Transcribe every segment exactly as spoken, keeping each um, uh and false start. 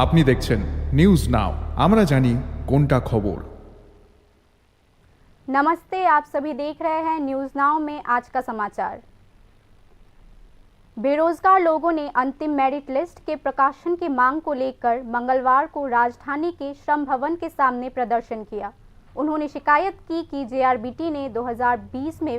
আপনি দেখছেন news now, আমরা জানি কোনটা খবর। नमस्ते, आप सभी देख रहे हैं न्यूज़ नाउ में आज का समाचार। बेरोजगार लोगों ने अंतिम मेरिट लिस्ट के प्रकाशन की मांग को लेकर मंगलवार को राजधानी के श्रम भवन के सामने प्रदर्शन किया। उन्होंने शिकायत की कि जेआरबीटी ने दो हज़ार बीस में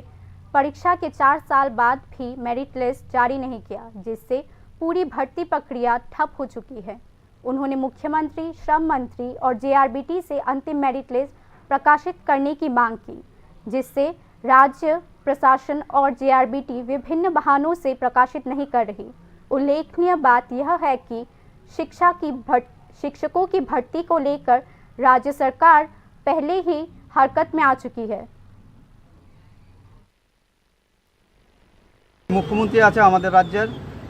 परीक्षा के चार साल बाद भी मेरिट लिस्ट जारी नहीं किया, जिससे पूरी भर्ती प्रक्रिया ठप हो चुकी है। उन्होंने मुख्यमंत्री, श्रम मंत्री और जेआरबीटी से अंतिम मेरिट लिस्ट प्रकाशित करने की मांग की, जिससे राज्य प्रशासन और जेआरबीटी विभिन्न बहानों से प्रकाशित नहीं कर रही। उल्लेखनीय बात यह है कि शिक्षा की भर्त-, शिक्षकों की भर्ती को लेकर राज्य सरकार पहले ही हरकत में आ चुकी है। মুখ্যমন্ত্রী আছে আমাদের রাজ্যের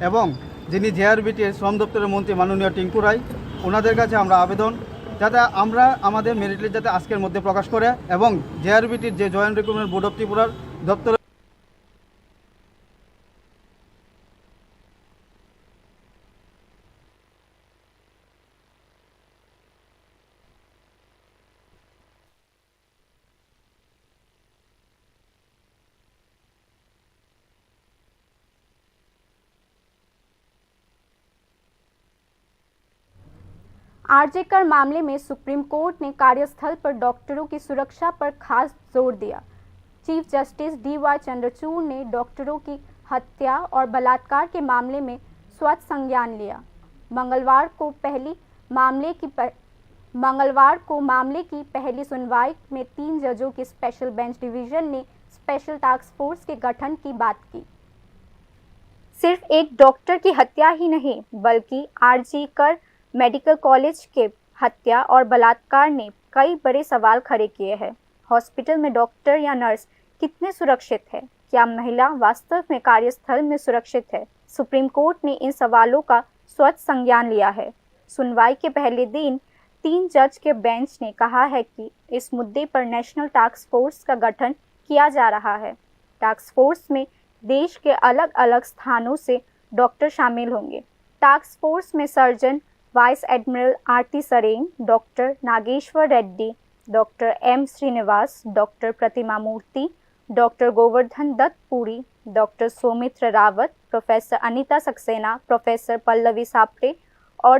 এবং যিনি জেআরবিটি শ্রম দপ্তরের মন্ত্রী মাননীয় টিঙ্কু রায়, ওনাদের কাছে আমরা আবেদন যাতে আমরা আমাদের মেরিট লিস্ট যাতে আজকের মধ্যে প্রকাশ করে এবং জেআরবিটির যে জয়েন্ট রিক্রুটমেন্ট বোর্ড অফ ত্রিপুরার দপ্তরে आरजेकर मामले में सुप्रीम कोर्ट ने कार्यस्थल पर डॉक्टरों की सुरक्षा पर खास जोर दिया। चीफ जस्टिस डीवाई चंद्रचूड़ ने डॉक्टरों की हत्या और बलात्कार के मामले में स्वतः संज्ञान लिया। मंगलवार को पहली मामले की प-, मंगलवार को मामले की पहली सुनवाई में तीन जजों की स्पेशल बेंच डिवीजन ने स्पेशल टास्क फोर्स के गठन की बात की। सिर्फ एक डॉक्टर की हत्या ही नहीं, बल्कि आरजी कर मेडिकल कॉलेज के हत्या और बलात्कार ने कई बड़े सवाल खड़े किए हैं। हॉस्पिटल में डॉक्टर या नर्स कितने सुरक्षित है? क्या महिला वास्तव में कार्यस्थल में सुरक्षित है? सुप्रीम कोर्ट ने इन सवालों का स्वतः संज्ञान लिया है। सुनवाई के पहले दिन तीन जज के बेंच ने कहा है कि इस मुद्दे पर नेशनल टास्क फोर्स का गठन किया जा रहा है। टास्क फोर्स में देश के अलग-अलग स्थानों से डॉक्टर शामिल होंगे। टास्क फोर्स में सर्जन वाइस एडमिरल आरती सरेन, डॉक्टर नागेश्वर रेड्डी, डॉक्टर एम श्रीनिवास, डॉक्टर प्रतिमा मूर्ति, डॉक्टर गोवर्धन दत्त पुरी, डॉक्टर सौमित्र रावत, प्रोफेसर अनिता सक्सेना, प्रोफेसर पल्लवी सापटे और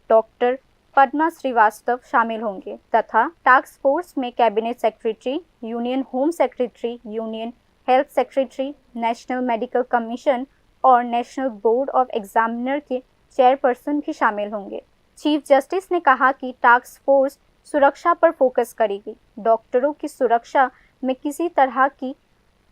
डॉक्टर पद्मा श्रीवास्तव शामिल होंगे तथा टास्क फोर्स में cabinet secretary, union home secretary, union health secretary, national medical commission और नेशनल बोर्ड ऑफ एग्जामिनर के चेयरपर्सन भी शामिल होंगे। चीफ जस्टिस ने कहा कि टास्क फोर्स सुरक्षा पर फोकस करेगी, डॉक्टरों की सुरक्षा में किसी तरह की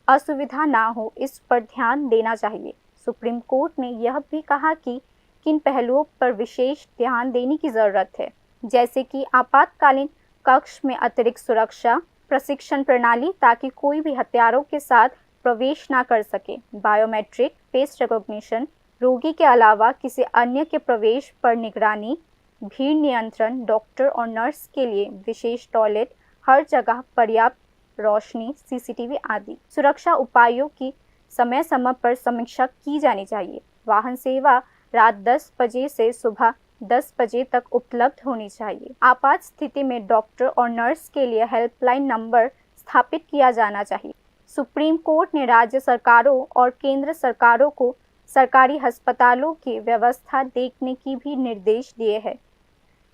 असुविधा ना हो, इस पर ध्यान देना चाहिए। सुप्रीम कोर्ट ने यह भी कहा कि किन पहलुओं पर विशेष ध्यान देने की जरूरत है, जैसे कि आपातकालीन कक्ष में अतिरिक्त सुरक्षा, प्रशिक्षण प्रणाली ताकि कोई भी हथियारों के साथ प्रवेश ना कर सके, बायोमेट्रिक फेस रिकॉग्निशन, रोगी के अलावा किसी अन्य के प्रवेश पर निगरानी, भीड़ नियंत्रण, डॉक्टर और नर्स के लिए विशेष टॉयलेट, हर जगह पर्याप्त रोशनी, सीसीटीवी आदि। सुरक्षा उपायों की समय समय पर समीक्षा की जानी चाहिए। वाहन सेवा रात दस बजे से सुबह दस बजे तक उपलब्ध होनी चाहिए। आपात स्थिति में डॉक्टर और नर्स के लिए हेल्पलाइन नंबर स्थापित किया जाना चाहिए। सुप्रीम कोर्ट ने राज्य सरकारों और केंद्र सरकारों को सरकारी अस्पतालों की व्यवस्था देखने की भी निर्देश दिए हैं।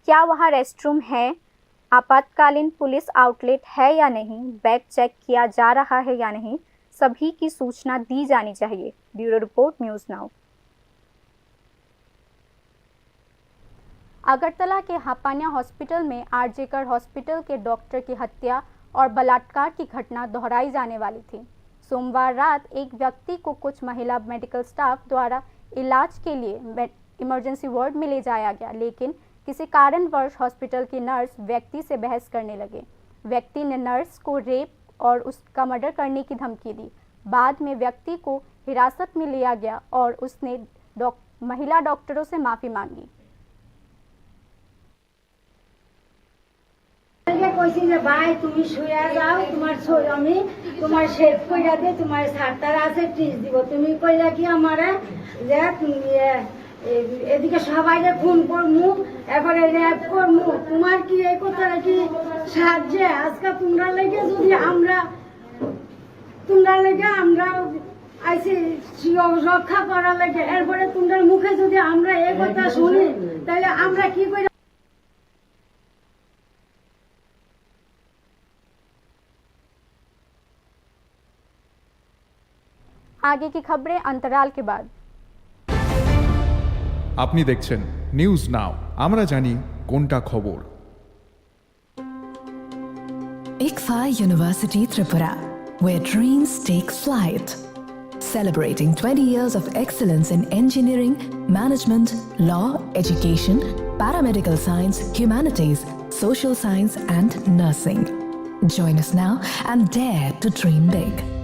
क्या वहाँ रेस्टरूम है, आपातकालीन पुलिस आउटलेट है या नहीं, बैग चेक किया जा रहा है या नहीं, सभी की सूचना दी जानी चाहिए। Bureau report, news now. Agartala के हापानिया हॉस्पिटल में आरजेकर हॉस्पिटल के डॉक्टर की हत्या और बलात्कार की घटना दोहराई जाने वाली थी। सोमवार रात एक व्यक्ति को कुछ महिला मेडिकल स्टाफ द्वारा इलाज के लिए इमरजेंसी वार्ड में ले जाया गया, लेकिन किसी कारणवश हॉस्पिटल की नर्स व्यक्ति से बहस करने लगे। व्यक्ति ने नर्स को रेप और उसका मर्डर करने की धमकी दी। बाद में व्यक्ति को हिरासत में लिया गया और उसने डॉक-, महिला डॉक्टरों से माफी मांगी। কইছি যে ভাই, তুমি শুয়ে যাও, তোমার ছবি আমি তোমার সেভ কইরা দে, তোমার সাতটার আছে টিস দিব। তুমি কইলা কি আমারে যে তুমি, এ, এ, এদিকে সবাইরে ফোন করমু, এবারে র‍্যাব করমু, তোমার কি এই কথাটা কি সাহায্যে? আজকে তোমরা লেগে যদি আমরা, তোমরা লেগে আমরা আইসি রক্ষা করা লাগে, এরপরে তোমরা মুখে যদি আমরা এই কথা শুনি, তাহলে আমরা কি করে? आगे की खबरें अंतराल के बाद। আপনি দেখছেন নিউজ নাও, আমরা জানি কোনটা খবর। ICFAI University Tripura, where dreams take flight. Celebrating twenty years of excellence in engineering, management, law, education, paramedical science, humanities, social science, and nursing. Join us now and dare to dream big.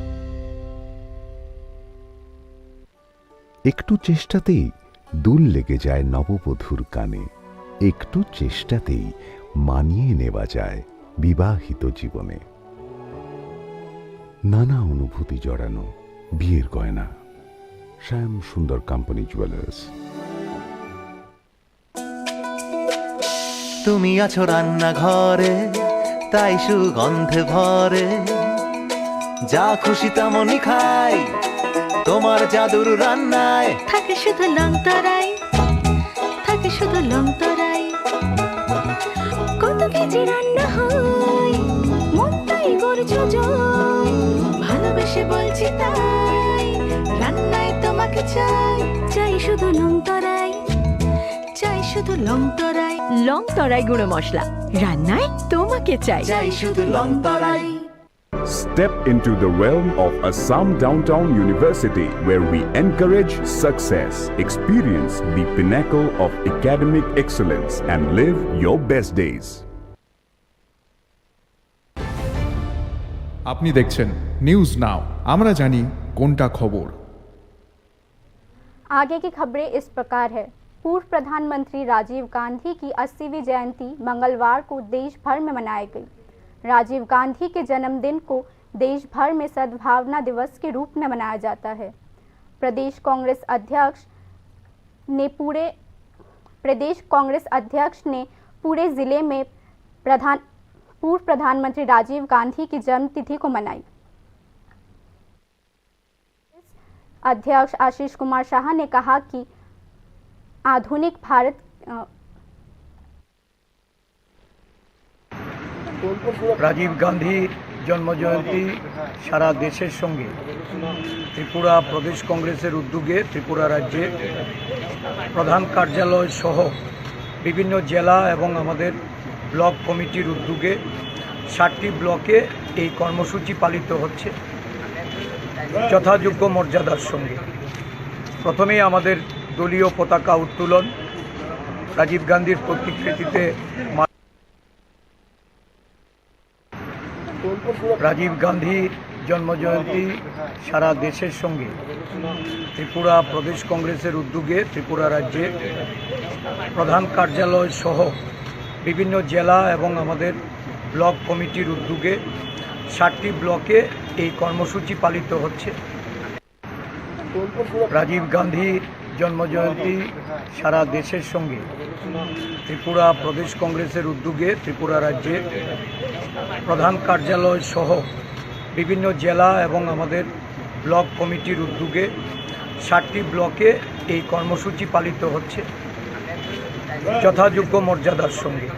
একটু চেষ্টাতেই দুল লেগে যায় নববধূর কানে, একটু চেষ্টাতেই মানিয়ে নেওয়া যায় বিবাহিত জীবনে। নানা অনুভূতি জড়ানো বিয়ের গয়না। শ্যাম সুন্দর কোম্পানি জুয়েলার্স। তুমি আছো রান্নাঘরে, তাই সুগন্ধে ভরে। যা খুশি তেমনই খাই, তোমার জাদুর রান্নায়। থাকে শুধু লং তরাই, থাকে শুধু লং তরাই। কত কেজি রান্না হয়, মনটাই করছো জয়। ভালোবেসে বলছি তাই, রান্নায় তোমাকে চাই। চাই শুধু লং তরাই, চাই শুধু লং তরাই। লং তরাই গুঁড়ো মশলা, রান্নায় তোমাকে চাই। চাই শুধু লং তরাই। Step into the realm of Assam Downtown University, where we encourage success, experience the pinnacle of academic excellence, and live your best days. আপনি দেখছেন নিউজ নাও, আমরা জানি কোনটা খবর। आगे की खबरें इस प्रकार है। पूर्व प्रधानमंत्री राजीव गांधी की अस्सीवीं जयंती मंगलवार को देश भर में मनाई गई। राजीव गांधी के जन्मदिन को देश भर में सद्भावना दिवस के रूप में मनाया जाता है। प्रदेश कांग्रेस अध्यक्ष ने पूरे, प्रदेश कांग्रेस अध्यक्ष ने पूरे जिले में प्रधान, पूर्व प्रधानमंत्री राजीव गांधी की जन्मतिथि को मनाई। अध्यक्ष आशीष कुमार शाह ने कहा कि आधुनिक भारत, अ, রাজীব গান্ধীর জন্মজয়ন্তী সারা দেশের সঙ্গে ত্রিপুরা প্রদেশ কংগ্রেসের উদ্যোগে ত্রিপুরা রাজ্যে প্রধান কার্যালয় সহ বিভিন্ন জেলা এবং আমাদের ব্লক কমিটির উদ্যোগে সাতটি ব্লকে এই কর্মসূচি পালিত হচ্ছে যথাযোগ্য মর্যাদার সঙ্গে। প্রথমেই আমাদের দলীয় পতাকা উত্তোলন, রাজীব গান্ধীর প্রতিকৃতিতে মা- রাজীব গান্ধীর জন্মজয়ন্তী সারা দেশের সঙ্গে ত্রিপুরা প্রদেশ কংগ্রেসের উদ্যোগে ত্রিপুরা রাজ্যে প্রধান কার্যালয় সহ বিভিন্ন জেলা এবং আমাদের ব্লক কমিটির উদ্যোগে সাতটি ব্লকে এই কর্মসূচি পালিত হচ্ছে রাজীব গান্ধীর জন্মজয়ন্তী সারা দেশের সঙ্গে ত্রিপুরা প্রদেশ কংগ্রেসের উদ্যোগে ত্রিপুরা রাজ্যে প্রধান কার্যালয় সহ বিভিন্ন জেলা এবং আমাদের ব্লক কমিটির উদ্যোগে সাতটি ব্লকে এই কর্মসূচি পালিত হচ্ছে যথাযোগ্য মর্যাদার সঙ্গে।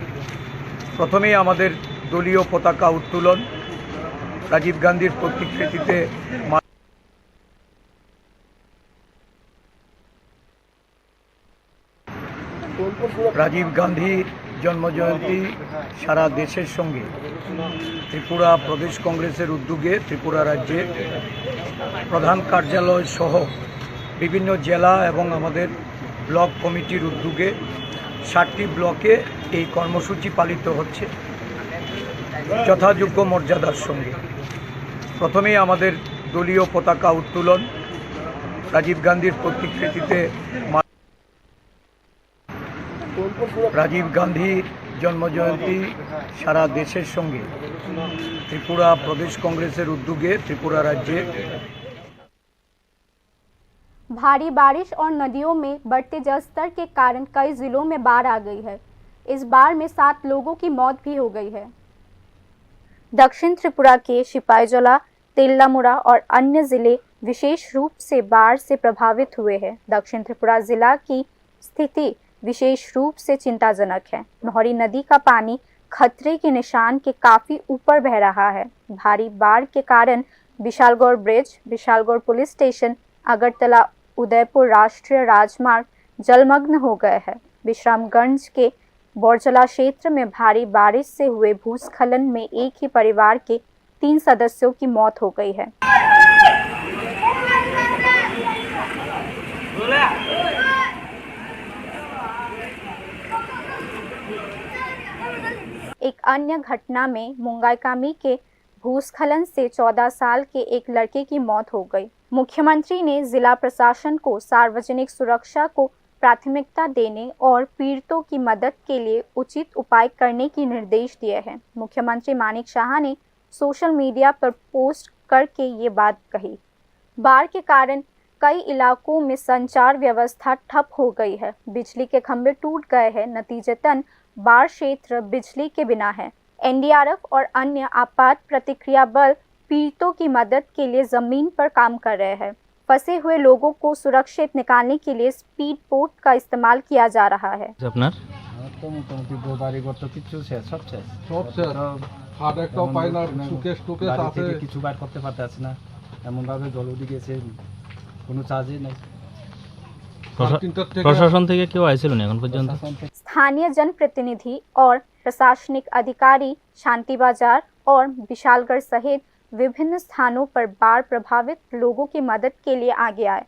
প্রথমেই আমাদের দলীয় পতাকা উত্তোলন, রাজীব গান্ধীর প্রতিকৃতিতে মা- রাজীব গান্ধীর জন্মজয়ন্তী সারা দেশের সঙ্গে ত্রিপুরা প্রদেশ কংগ্রেসের উদ্যোগে ত্রিপুরা রাজ্যে প্রধান কার্যালয় সহ বিভিন্ন জেলা এবং আমাদের ব্লক কমিটির উদ্যোগে সাতটি ব্লকে এই কর্মসূচি পালিত হচ্ছে যথাযোগ্য মর্যাদার সঙ্গে। প্রথমেই আমাদের দলীয় পতাকা উত্তোলন, রাজীব গান্ধীর প্রতিকৃতিতে মা- রাজীব গান্ধীর জন্মজয়ন্তী সারা দেশের সঙ্গে ত্রিপুরা প্রদেশ কংগ্রেসের উদ্যোগে ত্রিপুরা রাজ্যে भारी बारिश और नदियों में बढ़ते जलस्तर के कारण कई जिलों में बाढ़ आ गई है। इस बाढ़ में सात लोगों की मौत भी हो गई है। दक्षिण त्रिपुरा के सिपाहीजला, तेल्लामुड़ा और अन्य जिले विशेष रूप से बाढ़ से प्रभावित हुए हैं। दक्षिण त्रिपुरा जिला की स्थिति विशेष रूप से चिंताजनक है। नहरी नदी का पानी खतरे के निशान के काफी ऊपर बह रहा है। भारी बाढ़ के कारण विशालगढ़ ब्रिज, विशालगढ़ पुलिस स्टेशन, अगरतला उदयपुर राष्ट्रीय राजमार्ग जलमग्न हो गए हैं। विश्रामगंज के बोरजला क्षेत्र में भारी बारिश से हुए भूस्खलन में एक ही परिवार के तीन सदस्यों की मौत हो गई है। एक अन्य घटना में मुंगाईकामी के भूस्खलन से चौदह साल के एक लड़के की मौत हो गई। मुख्यमंत्री ने जिला प्रशासन को सार्वजनिक सुरक्षा को प्राथमिकता देने और पीड़ितों की मदद के लिए उचित उपाय करने की निर्देश दिए हैं। मुख्यमंत्री मानिक साहा ने सोशल मीडिया पर पोस्ट करके ये बात कही। बाढ़ के कारण कई इलाकों में संचार व्यवस्था ठप हो गई है, बिजली के खंभे टूट गए हैं, नतीजतन बाढ़ क्षेत्र बिजली के बिना है। एनडीआरएफ और अन्य आपात प्रतिक्रिया बल पीड़ितों की मदद के लिए जमीन पर काम कर रहे हैं। फंसे हुए लोगों को सुरक्षित निकालने के लिए स्पीड बोट का इस्तेमाल किया जा रहा है। আপনার? আমার তো মোটামুটি ব-, বাড়ি ঘর তো কিচ্ছু শেষ, সব শেষ। সব শেষ। তো হাত একটাও এমন পাই না, মানে সুকেশ টুকেশ বাড়ি আছে। থেকে কিছু বার করতে পারতেছি না, এমনভাবে জল উঠে গেছে, কোনো চার্জই নেই। প্রশা-, সাড়ে তিনটার থেকে প্রশাসন থেকে কেউ আইছিল না এখন পর্যন্ত? প্রশাসন থেকে স্থানীয় जनप्रतिनिधि और प्रशासनिक अधिकारी शांति बाजार और विशालगढ़ सहित विभिन्न स्थानों पर बाढ़ प्रभावित लोगों की मदद के लिए आगे आए।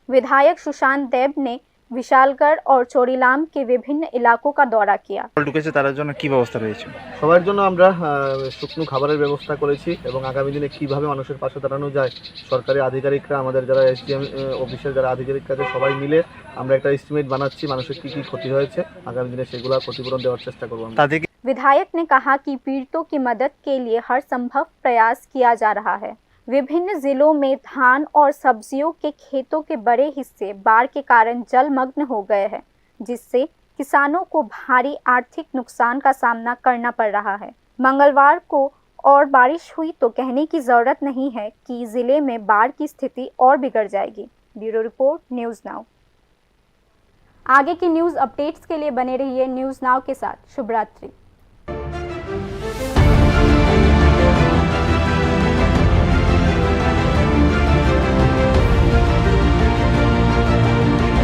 विधायक सुशांत देव ने विशालगढ़ और चोरीलाम के विभिन्न इलाकों का दौरा किया। জল ঢুকেছে, তাদের জন্য কি ব্যবস্থা রয়েছে? সবার জন্য আমরা, আহ, শুকনো খাবারের ব্যবস্থা করেছি এবং আগামী দিনে কিভাবে মানুষের পাশে দাঁড়ানো যায়, সরকারি আধিকারিকরা, আমাদের যারা এসডিএম, আহ, অফিসের যারা আধিকারিক আছে, সবাই মিলে আমরা একটা এস্টিমেট বানাচ্ছি মানুষের কি কি ক্ষতি হয়েছে, আগামী দিনে সেগুলা ক্ষতিপূরণ দেওয়ার চেষ্টা করবো আমরা। তাদেরকে विधायक ने कहा कि पीड़ितों की मदद के लिए हर संभव प्रयास किया जा रहा है। विभिन्न जिलों में धान और सब्जियों के खेतों के बड़े हिस्से बाढ़ के कारण जलमग्न हो गए हैं, जिससे किसानों को भारी आर्थिक नुकसान का सामना करना पड़ रहा है। मंगलवार को और बारिश हुई तो कहने की जरूरत नहीं है कि जिले में बाढ़ की स्थिति और बिगड़ जाएगी। Bureau report, news now. आगे की न्यूज़ अपडेट्स के लिए बने रहिए न्यूज़ नाउ के साथ। शुभ रात्रि।